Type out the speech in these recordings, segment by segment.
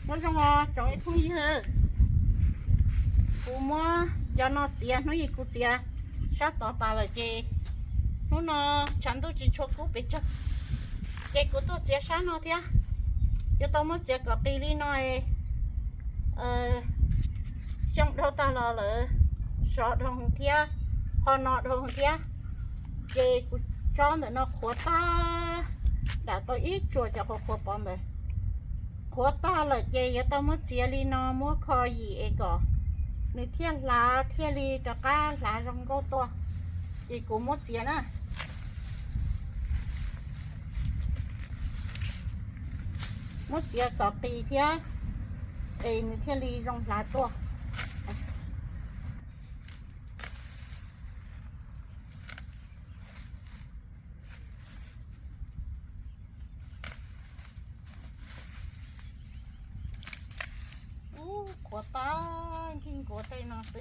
Muab zoo os tsoom ib phooj ywg, kuv muab cov no txiav, hnub ib kuv txiav sab tod tas lawm ces hnub no tshav ntuj tsis tshua kub pes tsawg, ces kuv tuaj txiav sab no thiab. Yuav tau muab txiav kom qis li no, xyoo dhau tag los lawm, sov dhau thiab, ho no dhau thiab. Ces kuv tsob ntawm no qhuav tag, dam tau ib tsuas cov qhuav qhuav pov ntawd. Qhuav tag lawm ces yuav tau muab txiav li no, muab kho yim es kom nws thiaj hlav, thiaj li rov qab hlav zoo nkauj tuaj. Ces kuv muab txiav na, muab txiav kom qis thiab es nws thiaj li zoo hlav tuaj. Ub, qhuav tag, nkhij nkuav tej no xwb.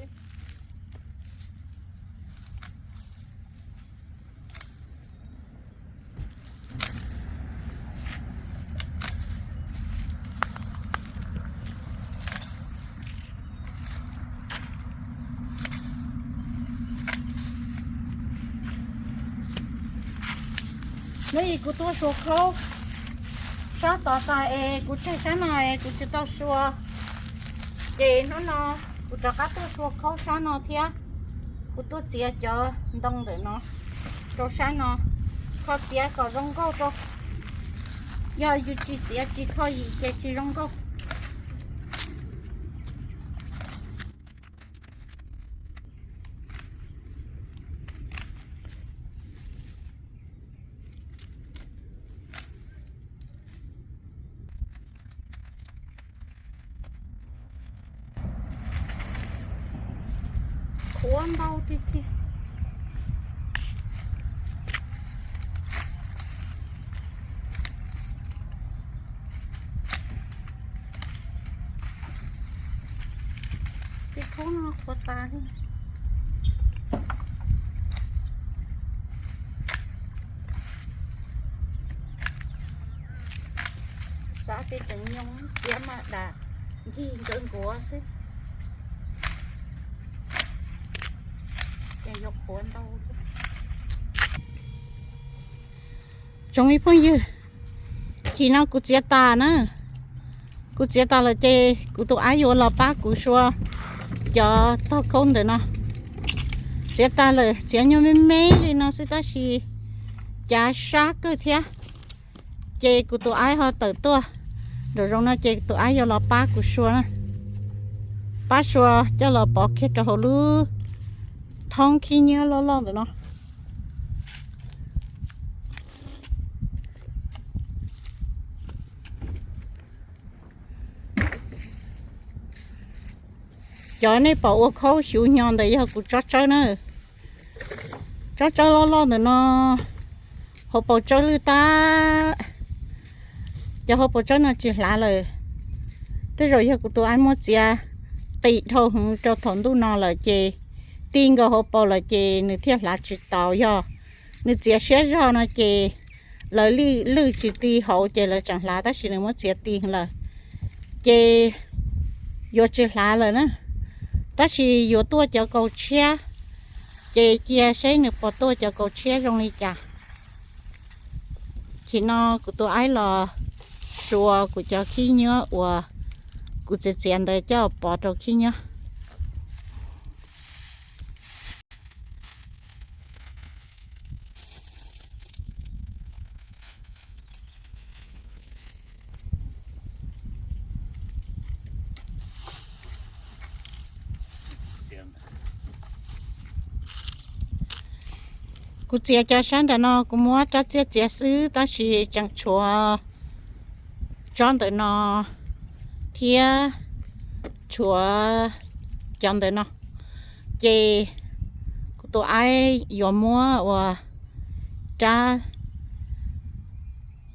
Hnub ib kuv tuaj sua khaub sab tod tas es kuv tseg sab no es kuv tsis tau sua, ces hnub no kuv rov qab tuaj sua khaub sab no thiab. Kuv tuaj txiav cov ntoo ntawm no rau sab no, kho txiav kom zoo nkauj rau. Yog yus tsis txiav tsis kho yim ces tsis zoo nkauj. Qhuav ntau tiag tiag. Tej khaub no qhuav tas. Xav tias tseem nyoos tias mas dam ncig nkawd nkuav xwb. Ces yuav qhuav ntau. Tsoom ib phooj ywg, chim no kuv txiav tas na. Kuv txiav tas lawm ces kuv tus aib yuav los pab kuv sua cov tog khaub ntawm no. Txiav tas lawm, txiav nyuag me me li no xwb tab sis cav sab kawg thiab. Ces kuv tus aib ho tawm tuaj nraum zoov no ces tus aib yuav los pab kuv sua na. Pab sua coj los pov kiag rau hauv lub thoob khib nyiab loj loj ntawm no. Cov nej pom ua khaub xyuv nyo ntawd yog kuv tsob tsawb na. Tsob tsawb loj loj ntawm no, hauv paus tsawb lwj tag. Cov hauv paus tsawb no tsis hlav lawm. Tej zaum yog kuv tus aib muab txiav qis dhau heev rau thaum ntuj no lawm ces ti nkaus hauv paus lawm ces nws thiaj hlav tsis taus. Yog nws txiav siab zog no ces lawv lwj tsis ti hauv ces lawv tseem hlav, tab sis nws muab txiav ti lawm ces yuav tsis hlav lawm na. Tab sis yuav tuaj cov kaus tshiab, ces cia seb nws puas tuaj cov kaus tshiab zoo li cas. Chim no kuv tus aib los sua kuv cov khib nyiab uas kuv txiav txiav ntawd coj pov rau khib nyiab. Kuv txiav cov sab nram no kuv muab rab txiab txiav xwb tab sis tseem tshuav tsob ntawm no thiab tshuav cov ntawm no. Ces kuv tus aib yuav muab ua rab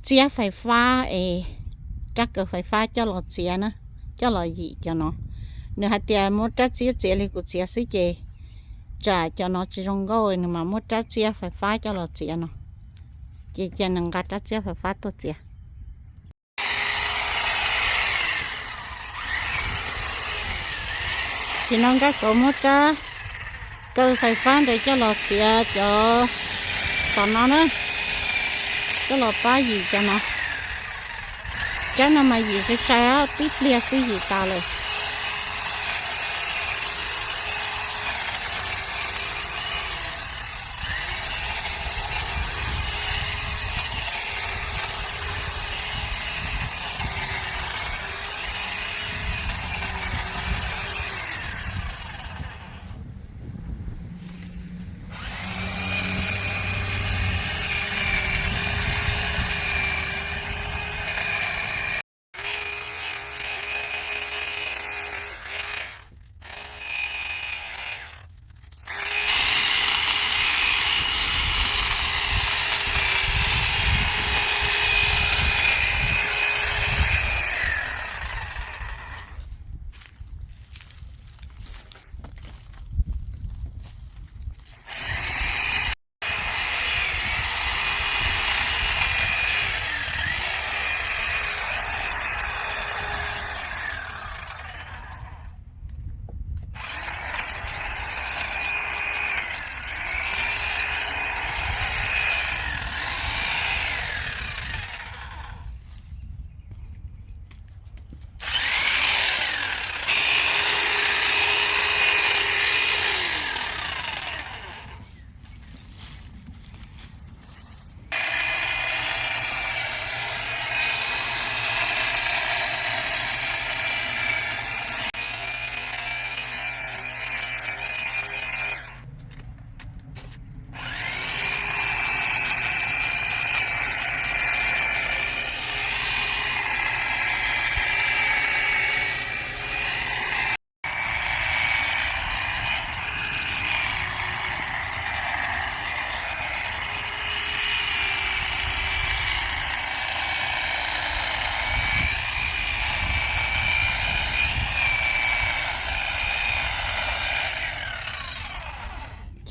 txiab fais fab es rab kaws fais fab coj los txiav na, coj los yim cov no. Nws hais tias muab rab txiab txiav li kuv txiav xwb ces tsam cov no tsis zoo nkauj, nws mas muab rab txiab fais fab coj los txiav no. Ces cia nws nqa rab txiab fais fab tuaj txiav. Tam sim no Nkaj Kauv muab rab kaw fais fab ntawd coj los txiav cov tom no na, coj los pab yim cov no. Rab no mas yim sai sai, tib pliag xwb yim tas lawm.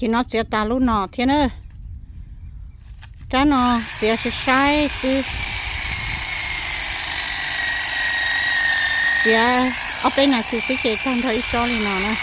Ces no txiav tas lub no thiab na. Rab no txiav sai sai xwb, txiav ob peb nas this xwb ces tag nrho ib tsob li no na.